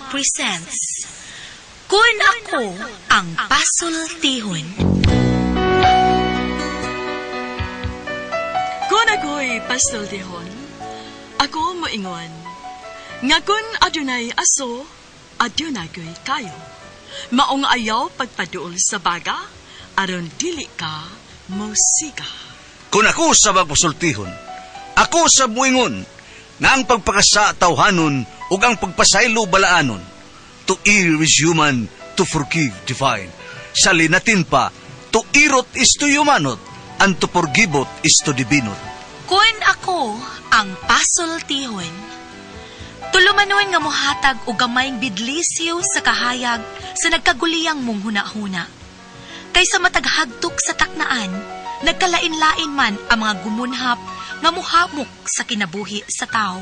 Presents Kun Ako Ang Pasultihon. Kung ako'y pasultihon, ako moingon, nga kun adunay aso, adunay ko'y kayo. Maong ayaw pagpaduol sa baga, aron dili ka mosiga. Kung ako sa magpasultihon, ako sa muingon, nga ang pagpakasa tawhanon ug ang pagpasaylo balaanon. To err is human, to forgive divine. Sa linatin pa, to irot is to humanot, and to forgiveot is to divinot. Kun ako ang pasultihon, tulumanon nga mohatag og gamayng bidlisyo sa kahayag sa nagkaguliyang mong hunahuna. Kaysa mataghagtok sa taknaan, nagkalain-lain man ang mga gumunhap nga muhamok sa kinabuhi sa tao.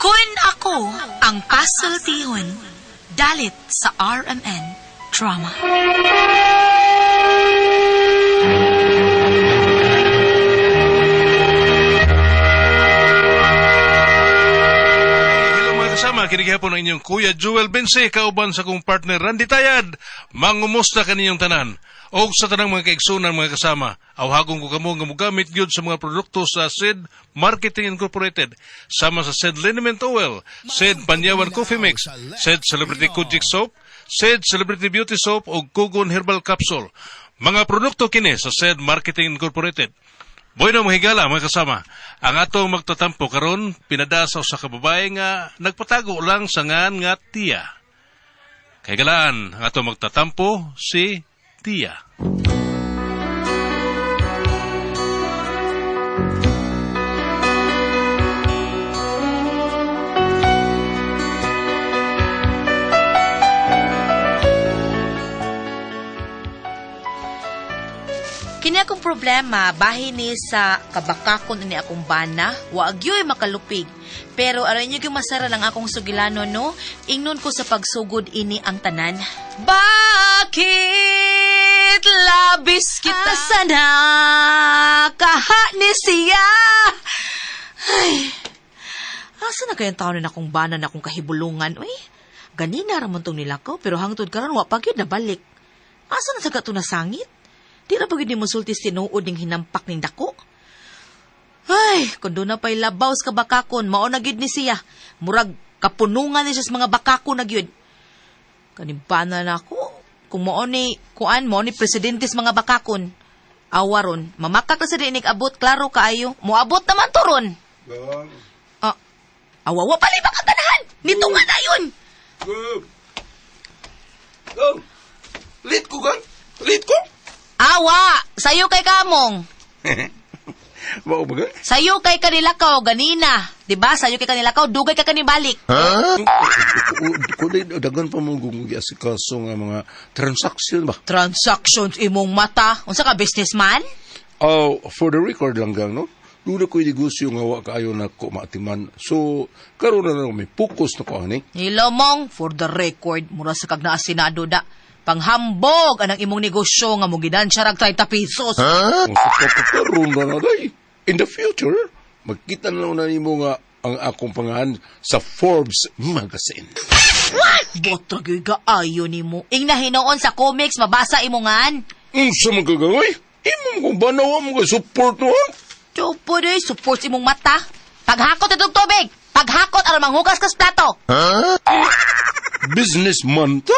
Kun ako ang pasultihon, dalit sa RMN Drama. Hello mga kasama, kinigihapon ang inyong Kuya Joel Bense, kauban sa kong partner Randy Tayad. Mangumusta kaninyong tanan. Og sa tanang mga kaigsunan mga kasama, awhagon ko kamo nga mogamit gyud sa mga produkto sa SED Marketing Incorporated, sama sa SED Liniment Oil, SED Panyawan Coffee Mix, SED Celebrity Kojik Soap, SED Celebrity Beauty Soap ug Kugon Herbal Capsule. Mga produkto kini sa SED Marketing Incorporated. Bueno, mga higala, mga kasama, ang atong magtatampo karon pinada sa usa ka babae nga nagpatago lang sa ngan nga Tia. Kay galaan, ang atong magtatampo si Tia. Kini akong problema, bahin ni sa kabakakon ni akong bana, wa gyoy makalupig. Pero aray niyo gyud masara lang akong sugilano no, ingnon ko sa pagsugod ini ang tanan. Bakit labis kita sana kaha ni siya? Ay, asa na kayang taon na akong bana na akong kahibulungan, uy? Ganina ra man tong nilakaw, pero hangtod karon wa pa gyud nabalik. Asa na sa kato nasangit? Di ra pa gyud ni mosulti tinuod ning hinampak ning dako. Ay, kung doon na pa'y labaw sa kabakakon, mao na gyud ni siya. Murag kapunungan ni siya sa mga bakako na gyud. Kanimpana na ako. Kung mao ni, kuan, mao ni presidente sa mga bakakon. Awa ron, mamakak na sa dinig abot, klaro kaayo. Moabot naman to ron. Ah, awa, wa pala ibang kaganahan! Nito nga na yun! Go! Go! Late ko gan? Late ko? Awa! Sayo kay kamong! Mao ba gan? Sayo kay kanilakaw, ganina. Diba? Sayo kay kanilakaw, dugay ka kanibalik. Kunay dagan pa mong asikaso nga mga transaction ba? Transactions imong mata. Unsa ka businessman? Oh, for the record lang gang, no? Doon ako'y negosyo nga wa kaayo na ko maatiman. So, karon na lang may focus na ko ani. Hello mong, for the record, mura sa kag naa Senado da. Panghambog anang imong negosyo nga mo ginansya rag 30 pesos. Huh? Sa karon na na day. In the future, magkita na lang na nimo nga ang akong pangalan sa Forbes magazine. What? Botra gyud kaayo nimo. Ing nahinoon sa comics mabasa imo ngan. Unsa man kagaway? Imo kung banawa mo ka support no? Chupo day, support imong mata. Paghakot itong tubig. Paghakot aron manghugas kas plato. Huh? Businessman ta?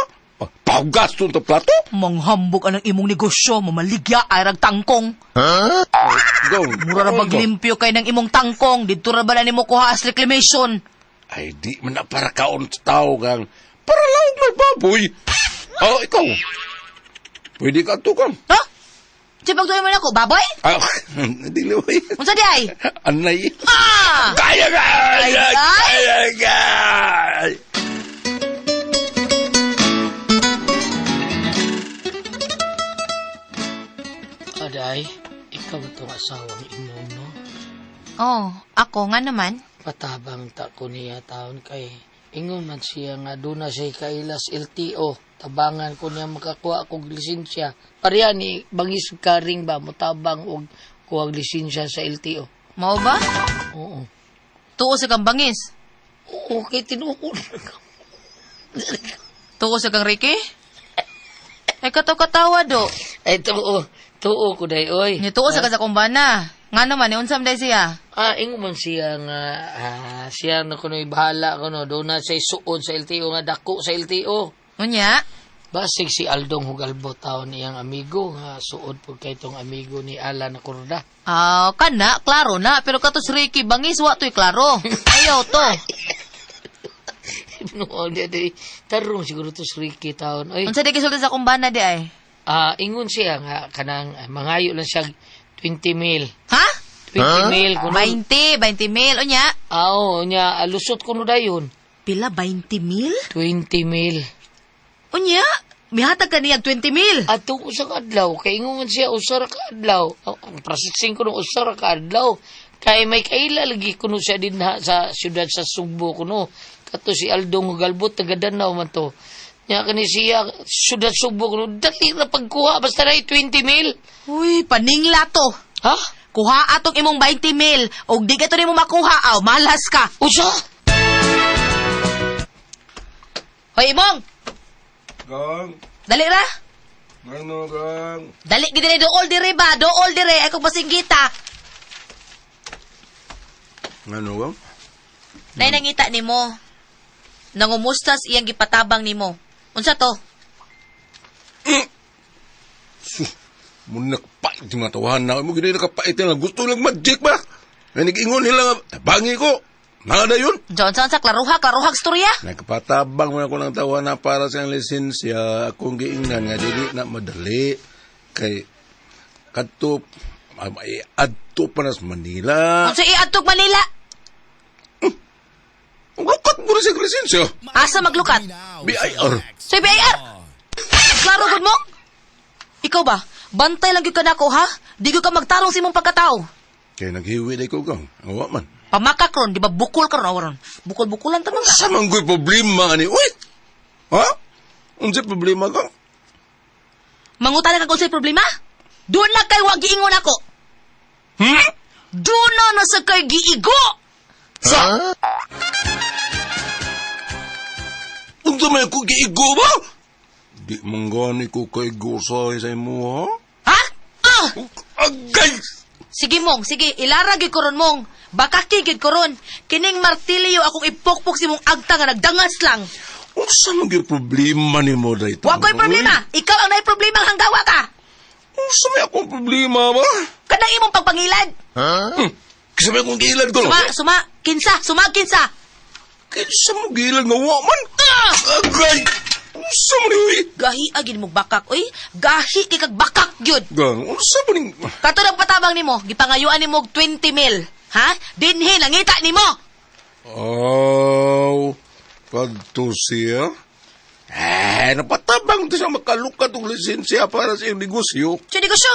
Pahugas ta plato? Manghambog anang imong negosyo, mamaligya ay rag tangkong. Huh? Go. Mura ra baglimpyo kay ng imong tangkong, didto ra ba na nimo kuha as reclamation? Ay, di man na para kaon sa tao, gang. Para laog may baboy. Oh, ikaw. Pwede ka to, kang. Ha? Di pagduhay mo na ako, baboy? Ah, dili mo. Unsa di ay? Anay. Ah! Kaya ka! Ay, ay! Kaya ka! Aday, ikaw itong asawang imong, no? Oh, ako nga naman. Patabang ta ko niya taon kay ingon man siya nga doon na siya kailas LTO. Tabangan ko niya makakuha kog lisensya. Pareha ni bangis karing ba motabang og kuha lisensya sa LTO. Mao ba? Oo. Tuo sa kang bangis. Oo, kay tinuod. Tuo sa kang Ricky? Ay, kataw-katawa do. Ay, tuo. Tuo ko day, oy. Ni tuo sa ka sa kumbana. Nga naman, ni unsam day siya. Ah, ingon man siya nga, siya na kuno'y bahala kuno. Doon na siya suod sa LTO nga dako sa LTO. Unya? Basig si Aldong Hugalbo taon iyang amigo nga suod pud kay tong amigo ni Alan Acorda. Ah, kana, klaro na. Pero kato si Ricky, bangis, wa to'y klaro. Ayaw to. No, di di tarong siguro to si Ricky taon. Oy, Unsa di gisulti sa kumbana di ay? Ingon siya nga kanang mangayo lang siya 20 mil. Ha? 20 mil kuno. 20, 20 mil. Unya? Aw, nya lusot kuno dayon. Pila, 20 mil? 20 mil. Unya? Mihatag ka niya 20 mil. Ato usa ka adlaw kay ingon man siya usa ra ka adlaw. Ang processing kuno usa ra ka adlaw. Kay may kaila lagi kuno siya dinha sa siyudad sa Sugbo kuno. Kato si Aldong Galbot taga Danao man to. Nya kani siya siyudad Sugbo kuno dali ra pagkuha basta na 20 mil. Uy, paningla to. Ha? Kuha atong imong 20 mil. Og di ka to nimo makuha, aw, malas ka. Usa? Hoy, imong! Gang, Dali ra. ano gang? Dali gid dire dool dire ba? Dool dire ay kung pasinggita. Ano gang? Nay nangita nimo. Nangumustas iyang gipatabang nimo. Unsa to? Muna kapait yung mga tawahan na. Mo gini nakapait nga. Gusto lang magic ba? Nga nag-ingon nila nga, tabangi ko. Mga na yun. Johnson sa klaruha, klaruhag storya. Nagpatabang mo ako ng tawa na para sa lisensya. Akong giingnan nga dili na madali. Kay kadto ay adto pa na sa Manila. Unsa iadtog Manila? Ang lukat mo na sa lisensya. Asa maglukat? BIR. Sa BIR. Klaro gud mo? Ikaw ba? Bantay lang gyud ka nako ha? Di gyud ka magtarong sa imong pagkatao. Kay naghiwi day ko gang. Ang wa man. Pamaka karon, di ba bukol karon awaron? Bukol-bukulan ta man ka. Sa man ko'y problema ani? Uy! Ha? Unsay problema ka? Mangutan ka kung sa'y problema? Doon na kay wa giingon ako. Doon na na sa kay giigo. Sa? Unsa may ako giigo ba? Di man gani ko kaigo sa imo ha? Ha? Ah! Agay! Sige mong, sige, ilara gyud ko ron mong. Baka gid ko ron. Kining martilyo akong ipokpok si mong agta nga nagdangas lang. Unsa man gyud problema nimo dayto? Wa ko'y problema. Ikaw ang naay problema ang hanggawa ka. Unsa may akong problema ba? Kanang imong pagpangilad. Kasi may akong giilad ko. Suma, suma, kinsa, suma, kinsa. Kinsa mo giilad nga wa man? Agay! Unsa man ni? Gahi agin mo bakak, oy. Gahi kay kag bakak gyud. Gang, unsa man ning Kato ng patabang nimo, gipangayuan nimo og 20 mil. Ha? Dinhi nangita nimo. Aw, kadto siya. Eh, napatabang to siya makalukat og lisensya para sa iyong negosyo. Sa negosyo?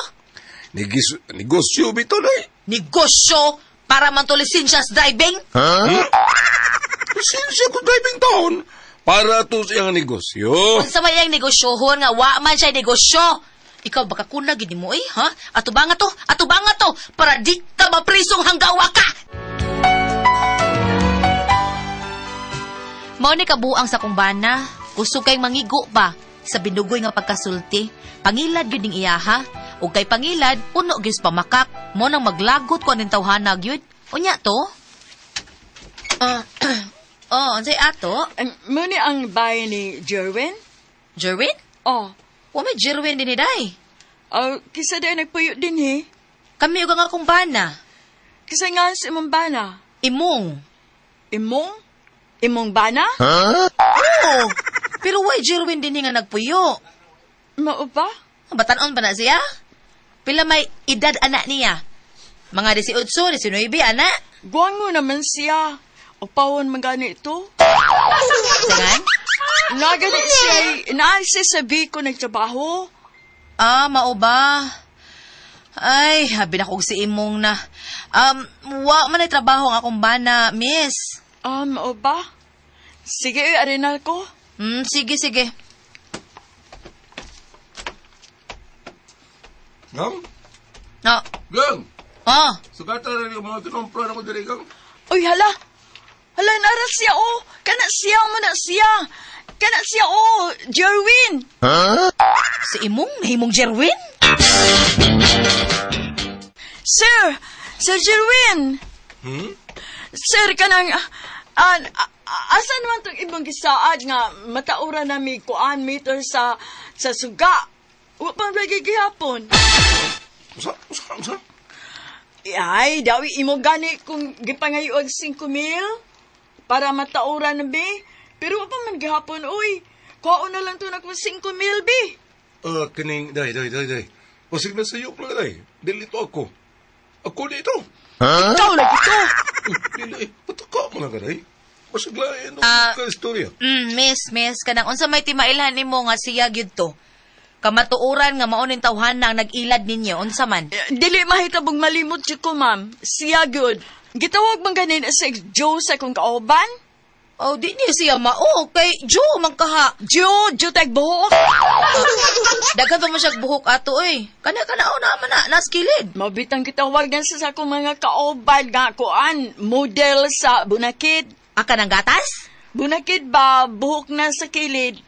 Negosyo bito day. Negosyo para man to lisensya sa driving? Lisensya ko driving taon. Para to sa iyang negosyo. Unsa may iyang negosyohon nga wa man siya negosyo. Ikaw baka kuna gid nimo eh, ha? Ato ba nga to? Ato ba nga to? Para di ka maprisong hanggawa ka. Mao ni kabuang sa kong bana. Kusog kay mangigo pa sa binugoy nga pagkasulti. Pangilad gyud ning iyaha. Ug kay pangilad, puno gyud sa pamakak. Mo nang maglagot ko aning tawhana gyud. Unya to? Oh, unsay ato? Muni ang bahay ni Jerwin? Jerwin? Oh, Wa may Jerwin din day. oh, kisa day nagpuyo din he. Kami ug ang akong bana. Kisa nga sa imong bana. Imong. Imong? Imong bana? Oo. Pero why Jerwin din nga nagpuyo? Mao ba? Batanon pa na siya? Pila may edad anak niya? Mga 18, 19, ana? Guwang mo naman siya. O pawon man gani ito. Sangan? Nagani siya, naa siya sa Bicol nagtrabaho. Ah, mao ba? Ay, habi na kog si imong na. Wa man ay trabaho ang akong bana, miss. Ah, mao ba? Sige, arinal ko. Sige, sige. Gang? No. Gang! Oh, Sugatan na yung mga kinumpra na ko diri, gang. Uy, hala! Hala, nara siya, oh. Kana siya mo na siya. Kana siya, oh. Jerwin. Si imong nahimong Jerwin? Sir, Sir Jerwin. Sir, kanang, asan man tong ibang gisaad nga mataura na mi kuan meter sa suga? Wa pa lagi gihapon. Usa, usa, usa. Ay, dawi imo gani kung gipangayo og 5,000 para mataura na bi. Pero wa pa man gihapon, uy. Kuhaon na lang to na kung 5,000 bi. Kining, day, day, day, day. Pasig na sa'yo, pala, day. Dili to ako. Ako dito. Ikaw lagi to. Dili, eh. Pataka mo lang ka, day. Pasig lain, ka istorya. Miss, kanang unsa may timailhan nimo nga siya gyud to? Kamatuoran nga mao ning tawhana ang nag-ilad ninyo, unsa man? Dili mahitabong malimot jud ko, ma'am. Siya gyud. Gitawag man ganin sa Joe sa akong kauban? Oh, di niya siya mao kay Joe man kaha. Joe, Joe tag buhok. Daghan pa man siya buhok ato oy. Kana kana oh, na man na nas kilid. Mabitang gitawagan sa akong mga kauban nga kuan model sa Bunakid. Aka ng gatas? Bunakid ba buhok na sa kilid?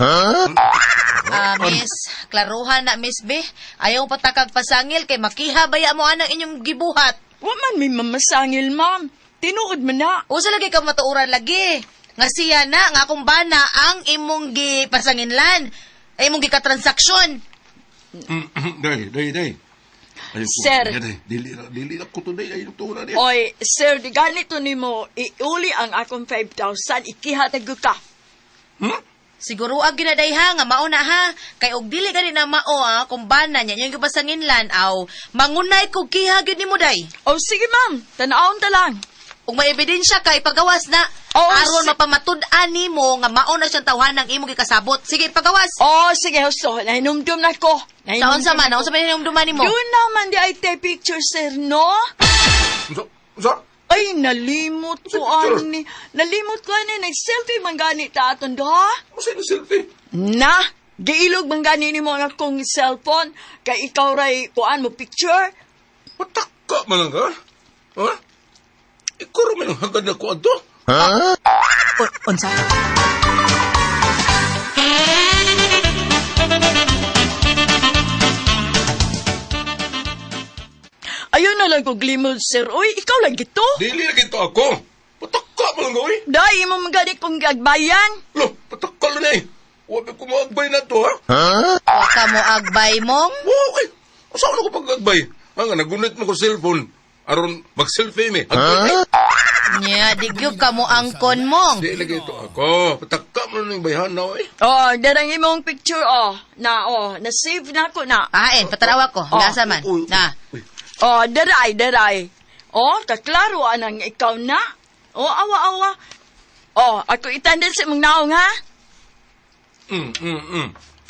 Miss, klaruhan na Miss B. Ayaw patakag pasangil kay makiha baya mo anang inyong gibuhat. Wa man may mamasangil, ma'am. Tinuod man na. Usa lagi ka matuoran lagi. Nga siya na, nga akong bana ang imong gipasanginlan. Ay imong gikatransaksyon. Day, day, day. Ay, ko, Sir. Day, dili, dili na ko to, day. Ay, to na, day. Oy, sir, di ganito nimo iuli ang akong 5,000 ikihatag ka. Siguro ang ginaday ha, nga mao na ha. Kay og dili gani na mao ha, kung bana niya, yung gipasanginlan, aw, mangunay kog kiha gyud nimo day. O sige, ma'am. Tanawon ta lang. Ug may ebidensya ka, ipagawas na. Oo, aron mapamatud-an nimo nga mao na siyang tawhan ang imong gikasabot. Sige, ipagawas. O sige, husto. Nahinumdum na ko. Sa unsa man, unsa man hinumduman nimo? Yun naman di ay te picture, sir, no? Unsa, unsa? Ay, nalimot ko Picture. ani. Nalimot ko ani. Nag-selfie man gani ta aton duha. Unsa yung selfie? Na, giilog man gani nimo ang akong cellphone. Kay ikaw ray kuan mo picture. Pataka man lang ka? Ha? Ikaw rin man ang hagad na ko ato. Unsa? Ayun na lang kog limod, sir. Uy, ikaw lang gito. Dili na kito ako. Pataka man lang ka, oy. Dahil imo man gani kong giagbayan. Lo, pataka lang na eh. Huwag ko maagbay na to, ha? Wa ka mo agbay mong? Wow, ay. Asa ko pag-agbay? Ang nagunit mo ko cellphone. Aron mag-selfie mi. Agbay. Nya, di gyud ka mo angkon mong. Dili na kito ako. Pataka man lang yung bayhan na, oy. Oh, darang imong picture, oh. Na, oh, na-save na ko na. Ain, patarawa ko. Oh. Gasa man. Uy, uy, Na. uy. Oh, daray, daray. Oh, kaklaro anang ikaw na. Oh, awa, awa. Oh, ako itandel sa imong naong, ha?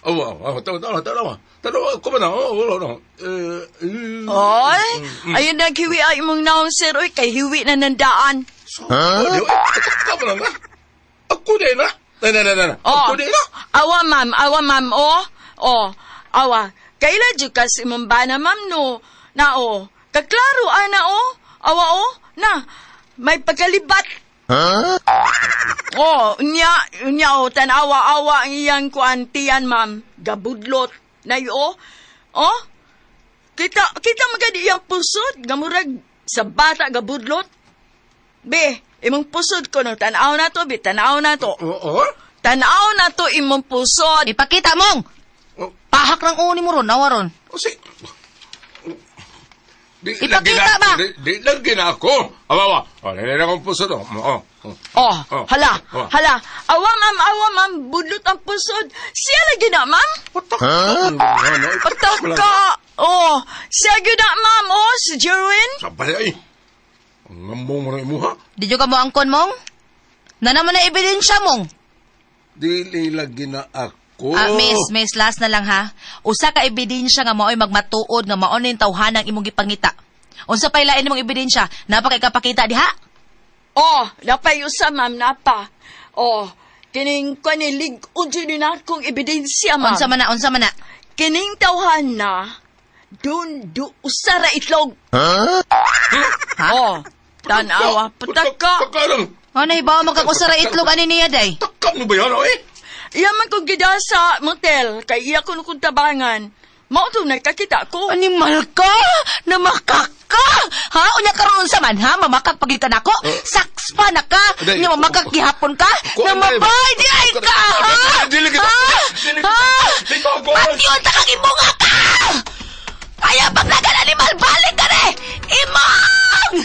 Awa, awa, tawa, tawa, tawa. Tawa, ko ba na? Oh, wala na. Eh, eh. Oy, ayun naghiwi ay imong naong, sir. Oy, kay hiwi na nandaan. So, huh? Pataka man lang, ha? Ako din, ha? Na, na, na, na. Oh. Ako din, ha? Awa, ma'am. Awa, ma'am. Oh, oh, awa. Kaila jud ka sa imong bana, ma'am, no? Na, oh. Kaklaro, ana, oh. Awa, oh. Na, may pagkalibat. Oh, unya, unya, oh. Tanawa, awa ang iyang kuantian, ma'am. Gabudlot. Na, oh. Oh, kita, kita magadi iyang pusod. Gamurag sa bata gabudlot. Be, imong pusod ko no. Tanaw na to, be. Tanaw na to. Oo, oh, Tanaw na to imong pusod. Ipakita mong. oh. Pahak ng uni mo ron, nawa ron. Oh, si... Di, Ipakita ba? Di, di lagi na ako. Awa, awa. Oh, nilala akong puso do. Oh, oh. Oh, Oh. hala, Oh. hala. Awa, ma'am, awa, ma'am. Budlot ang pusod. Siya lagi na, ma'am. Patak. Pataka. Oh, siya gyud na, ma'am. Oh, si Jerwin. Sabay ay. Ang ngambong mo na imuha. Di jud ka mo angkon mong? Na naman na ebidensya mong. Dili lagi na ako. Ah, miss, miss, last na lang ha. Usa ka ebidensya nga mao'y magmatuod nga mao ning tawhanang imong gipangita. Unsa pay lain imong ebidensya? Napa kay kapakita diha? Oh, napay usa, ma'am, napa. Oh, kining kani lig-on jud ni akong ebidensya, ma'am. Unsa man na, unsa man na? Kining tawhan na, dun du usa ra itlog. Ha? Oh, tanawa, pataka. Pataka lang. Oh, nahibaw man kag usa ra itlog ani niya day. Takam mo ba yan, oy? Iya man kong gida sa motel, kay iya ko kong tabangan. Mao to nagkakita ko. Animal ka! Namakak ka! Ha? Unya karon sa man, ha? Mamakak pagid ka nako? Saks pa na ka? Day, Nya mamakak gihapon ka? Kuan, day, Namabay di ay ka, ha? Dili kita. Ha? Dili kita. Ha? Dili ko. Patyon ta kang imunga ka! Kaya paglagan animal, balik ka rin! Imong!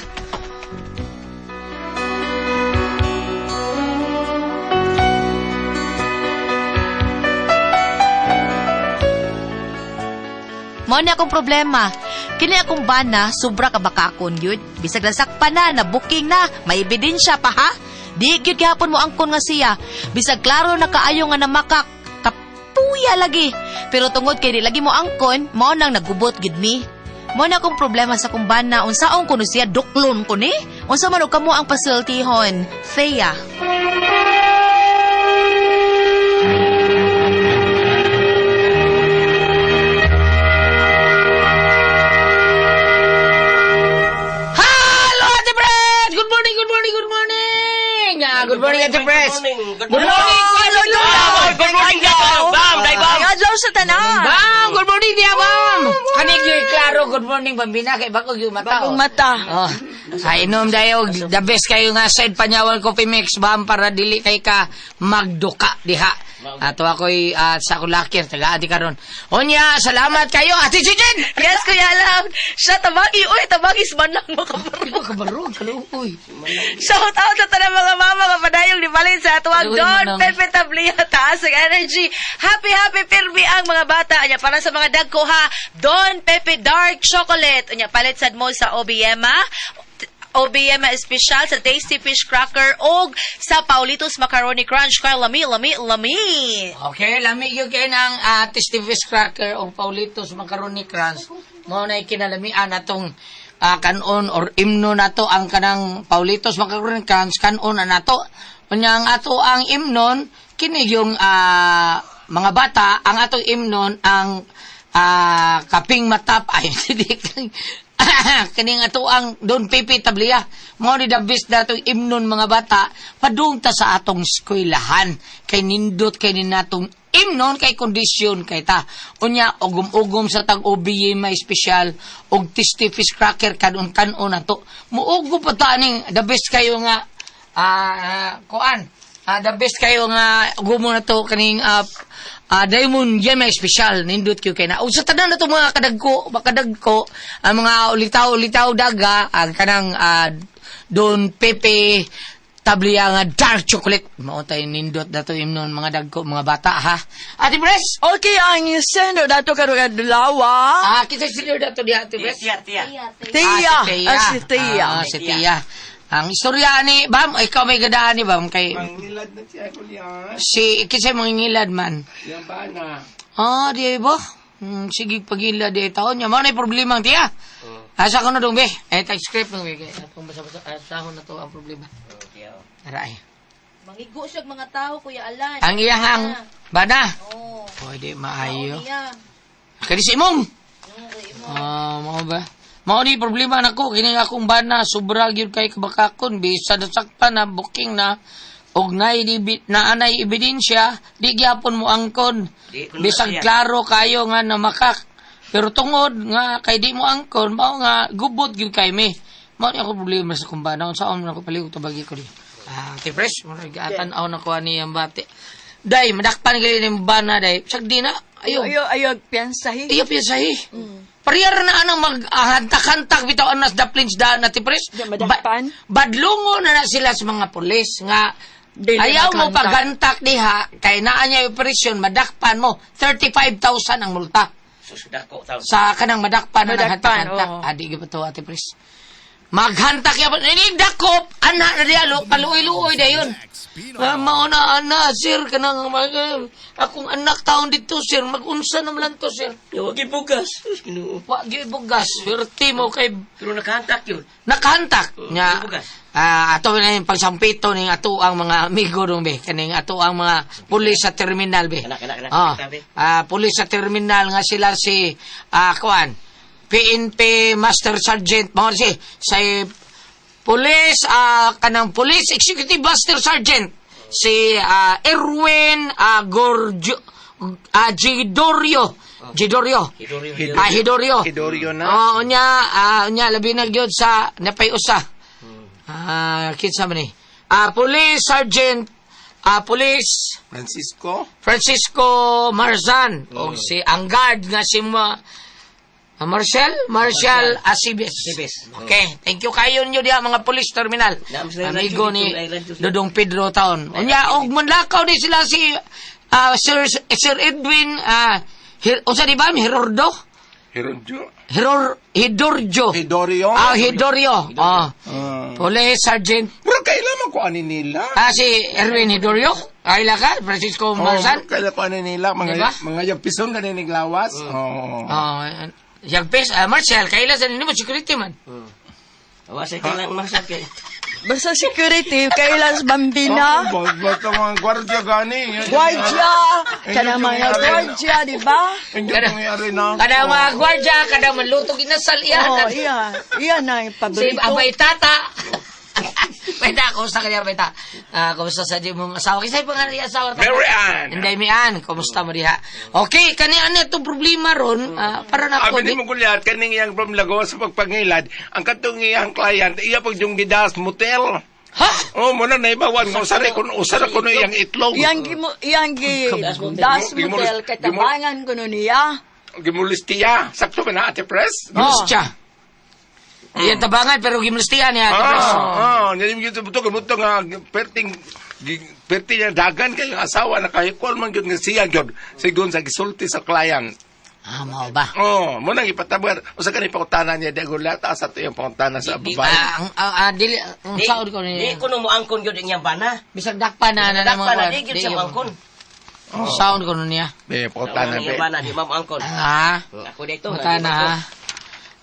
Mao ni akong problema. Kini akong bana, sobra ka bakakon yun. Bisag nasakpan na, na-booking na, may ebidensya pa ha. Di gyud gihapon mo angkon nga siya. Bisag klaro na kaayo nga namakak, kapuya lagi. Pero tungod kay di lagi mo angkon, mao nang nagubot gid mi. Mao na akong problema sa akong bana, unsaon kuno siya duklon ko ni? Unsa man og kamo ang pasultihon? Thea. Hello, Ate Pres! Good morning, good morning, good morning! Ah, good morning, Ate Pres! Good morning, Kuya Lolo! Good morning, Bam! Day, Bam! Ay, adlaw sa tanan. Bam! Good morning, diya, Bam! Kanig yung klaro, good morning, Bambina, kay bago yung mata. Bagong mata. Oh, ay inom dayo, the best kayo nga side panyawal coffee mix, Bam, para dili kay ka magduka diha. Ato ako'y sa akong lakir, taga adi karon. Onya, salamat kayo, Ate Chichen! Yes, Kuya Alam. Siya tabagi. Uy, tabagi. Man lang mo Di ko kabarog, kaluoy. Shout out sa tanang mga mama kapadayong ni Balin sa atuwag Uy, Don manang. Pepe Tablia taas ang energy. Happy happy pirmi ang mga bata. Anya para sa mga dagko ha. Don Pepe Dark Chocolate. Anya palit sad mo sa OBM ha. OBM espesyal sa Tasty Fish Cracker og sa Paulitos Macaroni Crunch. Kay lami lami lami. Okay, lami gyud kay ng Tasty Fish Cracker o Paulitos Macaroni Crunch. Mao na kinalamian atong kanon or imno nato ang kanang Paulitos Macaroni Crunch kanon na nato. Unya ang ato ang imnon kini yung mga bata ang atong imnon ang kaping matap ay hindi kining ato ang Don Pepe Tablia mao ni the best na atong imnon mga bata padung ta sa atong eskwelahan kay nindot kay ni natong imnon kay kondisyon kay ta unya ugom-ugom sa tag OBY may espesyal og tasty fish cracker kanon-kanon nato muugom pa ta ning the best kayo nga kuan the best kayo nga gumo na to kaning Diamond Gem may espesyal nindot kayo kay na og sa tanan na to mga kadagko makadagko ang mga ulitaw-ulitaw daga ang kanang Don Pepe Tablia nga dark chocolate mao tay nindot dato imnon mga dagko mga bata ha Ate Pres Okay, ang sendo dato karon adlaw. Kita senior dato diha Ate Pres Tiya, tiya. Tia, Ah, si Tia. Ah, si Tia. Ang istorya ni Bam, ikaw may gadaan ni Bam kay Mangilad na siya, Kuya. si kisay mangingilad man. Yang bana. Ah, di ba? Sige, pagila di taon niya. Mao na problema ang tiya. Asa ko na dong, be? Eh, tag script nung be. Atong basa-basa, sahon na to ang problema. Aray. Mangigo siya mga tao Kuya Alan. Ang iyahang bana. Oh. Pwede maayo. Iya. Kani si imong. Ah, mao ba? Mao ni problema nako kini akong bana sobra gyud kay kabakakon bisan nasakpan na booking na og nay di na anay ebidensya di gyapon mo angkon Di kuno bisag siya. klaro kayo nga namakak pero tungod nga kay di mo angkon mao nga gubot gyud kay mi mao ni ako problema sa akong bana unsaon man ako palihog tabagi ko di ti fresh mo atan-aw na ko ani ang bati day madakpan gali ning bana day sag di na ayo Ayo, ayo, piyansahi. Iyo piyasahi. Pariyar na anang mag-hantak-hantak bitaw anas da plins da na tipres. Di, madakpan. Badlungo na na sila sa mga pulis nga Dili ayaw mo maghantak. paghantak diha kay naa niya operasyon madakpan mo 35,000 ang multa Susudak ko, tao. sa kanang madakpan na Madakpan, naghantak-hantak. oo. Adi gyud pa to Ate Pres. Maghantak ya ini dakop ana na diha lo paluoy-luoy dayon. Mao na ana sir kanang akong anak taon dito sir magunsa naman lang to sir. Huwag ibugas. Sus, Ginoo. Wa gyud bugas. Swerte mo kay Pero nakahantak yun. nakahantak nya. bugas. Ato na yung pagsampito ning ato ang mga amigo dong be kaning ato ang mga pulis sa terminal be. Kana, kana, kana. Be. Pulis sa terminal nga sila si kuan PNP Master Sergeant mao si sa Police kanang Police Executive Master Sergeant si Erwin Gorgio Gidorio. Gidorio. Hidorio. Hidorio. Hidorio na. Oh, unya labi na gyud sa napay usa. Kinsa man ni? Police Sergeant Police Francisco. Francisco Marzan o si ang guard nga si Marcial Acibes. Acibes. Okay, thank you kayo ninyo diha mga police terminal. Naam sila Amigo radyo ni dito, ay radyo sila. Dudong Pedro Taon. Unya og munlakaw ni sila si Sir Edwin unsa di ba Herordo? Hirodyo. Hidorjo. Hidorio. Hidorio. Police Sergeant Pero kailan man ko ani nila? Si Erwin Hidorio. Kaila ka Francisco Marzan. Oh, kailan ko ani nila mga Diba? mga yung pison kanin niglawas. Oo. Oh, Yagpes, Marcel, kaila sa ninyo mo security man. Wa sa kanang masakit. Basta security, kailan bambina. Oh, basta mga gwardiya gani. Gwardya! Kanang mga gwardya, di ba? Hindi ko nangyari na. Kada mga gwardya, kada manluto ginasal iya. Oh, iya. Iya na yung Si paborito. Abay Tata. Baita, kumusta ka niya, Baita? Kumusta sa di mong asawa? Kasi pa nga niya asawa. Tata? Mary Ann. Hindi, mi Ann. Kumusta mo diha? Okay, kani ano itong problema ron? Para na ako. Abi ni mo gulyat kaning iyang from Lagos sa pagpangilad, ang katong iyang client iya pag yung gidas motel. Ha? Oh, mo na naibawan nga usare kun usare kuno iyang itlog. Iyang gimo, iyang gi, das motel, kay tabangan ko nun niya. Gimulistiya. Sakto ba na Ate Pres? Gimustiya. Iyan tabangan, pero gimustiya niya. Ate Pres. Yan yung gito buto nga perting perting niya dagan kay ang asawa na kahikol man gyud nga siya gyud sigon sa gisulti sa client. Mao ba? Oh, mo nang ipatabar. Usa kani pangutana niya di gulat asa to yung pangutana sa babae. Ang dili, ang saod ko Di niya. ko no moangkon gyud ang iyang bana. Bisag dakpa na na Dakpa na mga di gyud siya moangkon. Sound ko nun niya. Be pangutana Ang be. iyang bana di ma moangkon. Ako dito. Pangutana ha.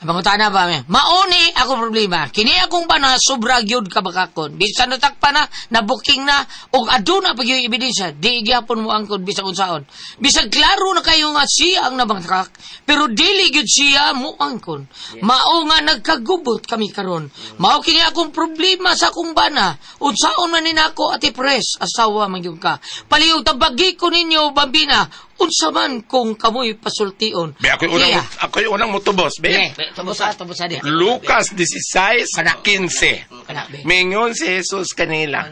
Pangutana ba? Mauni ako problema. Kini akong bana sobra gyud ka bakakon. Bisan natakpa na, na booking na og aduna pa gyud ebidensya, di gyapon mo angkon bisag unsaon. Bisag klaro na kayo nga siya ang nabangkak, pero dili gyud siya mo angkon. Mao nga nagkagubot kami karon. Mao kini akong problema sa akong bana. Unsaon man ni nako Ate Pres, asawa man gyud ka. Palihog tabagi ko ninyo bambina. Unsa man kung kamoy pasultion. Be ako'y unang Yeah. ako'y unang motubos be. Yeah. Tubos sa diha. Lucas 16:15. Kana, be. Mingon si Jesus kanila.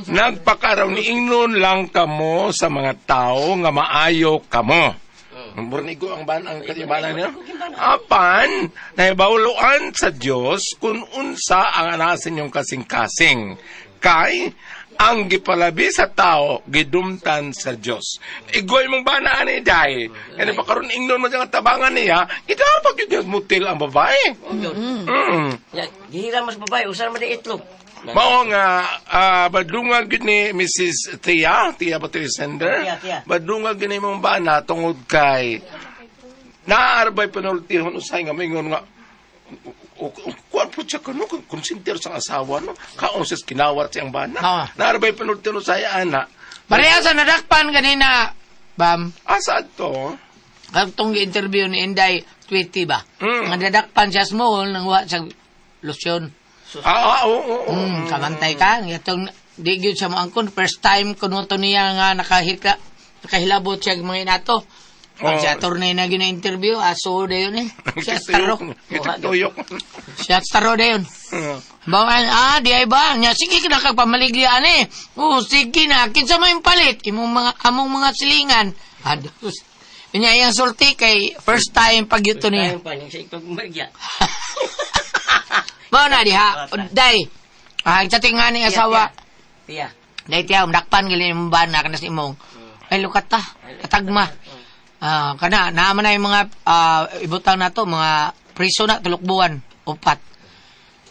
Nagpakaraw ni ingnon lang kamo sa mga tao nga maayo kamo. Burnigo ang ban ang katibanan niya. Apan nahibawloan sa Dios kung unsa ang anasin yung kasing-kasing. Kay ang gipalabi sa tao gidumtan sa Dios. Igoy mong bana ani day. Kani pa karon ingnon mo sa tabangan niya, gidapag gyud mutil ang babae. Ya, gihira mas babae usar man di itlog. Mao nga badlungan gyud ni Mrs. Thea, Thea ba to yung sender? Thea, Thea. Badlungan gyud ni imong bana tungod kay naarbay penaltihon usay nga mingon nga kuan po siya kano konsinter sa asawa no kaon siya kinawat siyang bana. Naarbay penaltihon usay ana. Pareha sa nadakpan ganina, Bam. Asa to? Katong interview ni Inday Tweety ba? Nga nadakpan siya small nang wa sa lotion. Oo, oo. Kamantay ka. Itong di gyud siya moangkon. First time kuno to niya nga nakahilabot siya mga inato. Pag Oh. si attorney na gina-interview, aso da yun eh. Siya staro. Tuyok. Siya staro da yun. Bawan, di ay ba? Nya, sige na kagpamaligyan eh. Oo, sige na. Kinsa may palit? Imong mga, among mga silingan. Ados. Nya, iyang sulti kay first time pag yuto niya. Time pa ning sa itlog margya. Mao na diha. Day. Sa tinga ni asawa. Tiya. Day tiya, umdakpan gali imong bana kanas imong. Ay lukat ta. Katagma. Kana naman na yung mga ibutang nato mga priso na tulok buwan upat.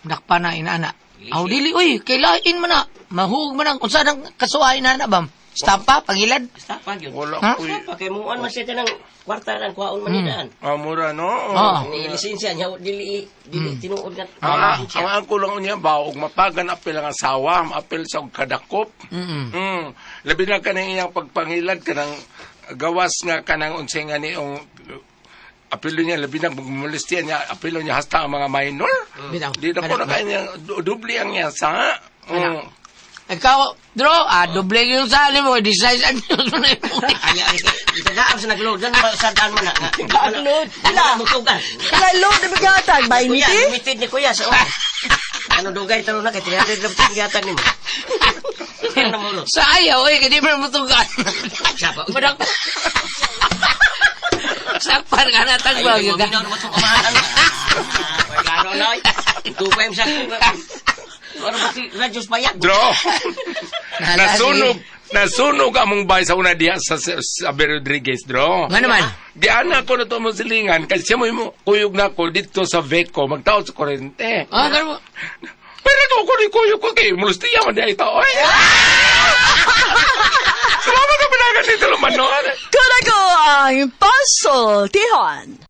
Dakpan na inaana. Aw dili oy, kailain man na. Mahuog man ang unsa nang kasuhay na na bam. Stampa pangilad. Basta pa gyud. Wala Ha? ko'y Pa kay muan man siya tanang kwarta nang kuhaon man daan. Mura no. Ni lisensya niya dili dili tinuod nga. Ang ako lang niya ba og mapagan apil ang asawa, maapil sa og kadakop. Labi na kanang iyang pagpangilad kanang gawas nga kanang unsay nga ni ong apilo niya labi na magmolestiya niya, apilo niya hasta ang mga minor. Bitaw. Di na po na kaya niya, doble ang niya sa. Ikaw, Dro, doble yung sa mo, di size ang Diyos mo na yung Ay, ay, itagaan sa nagload. Lang sa daan mo na. Nagload. Wala. Mutugan. Wala load na bigatag, Kuya, 20? limited ni kuya. So, ano dugay taro na kay 300 lang tingatan nimo. Ano mo lo? Sa ayaw, eh, kasi mo mutugan. Sapa. Madak. Sakpan ka na Ay, tagbag. mo minaw mo tong amahan. Gano na oy. Tupay mo sa Ano ba si Radios Payag? Dro. Nasunog, nasunog among bahay sa una diha sa Abel Rodriguez, Dro. Nga naman? Di ana ko na to mo silingan kasi siya mo imo kuyog na ko dito sa Veco magtaod sa kurente. Ah, ganun mo. Pero to ko ni kuyog ko kay mulustiya man diha ito. Oy. Salamat ka pinagan dito lumano. Kunago ang Puzzle Tihon.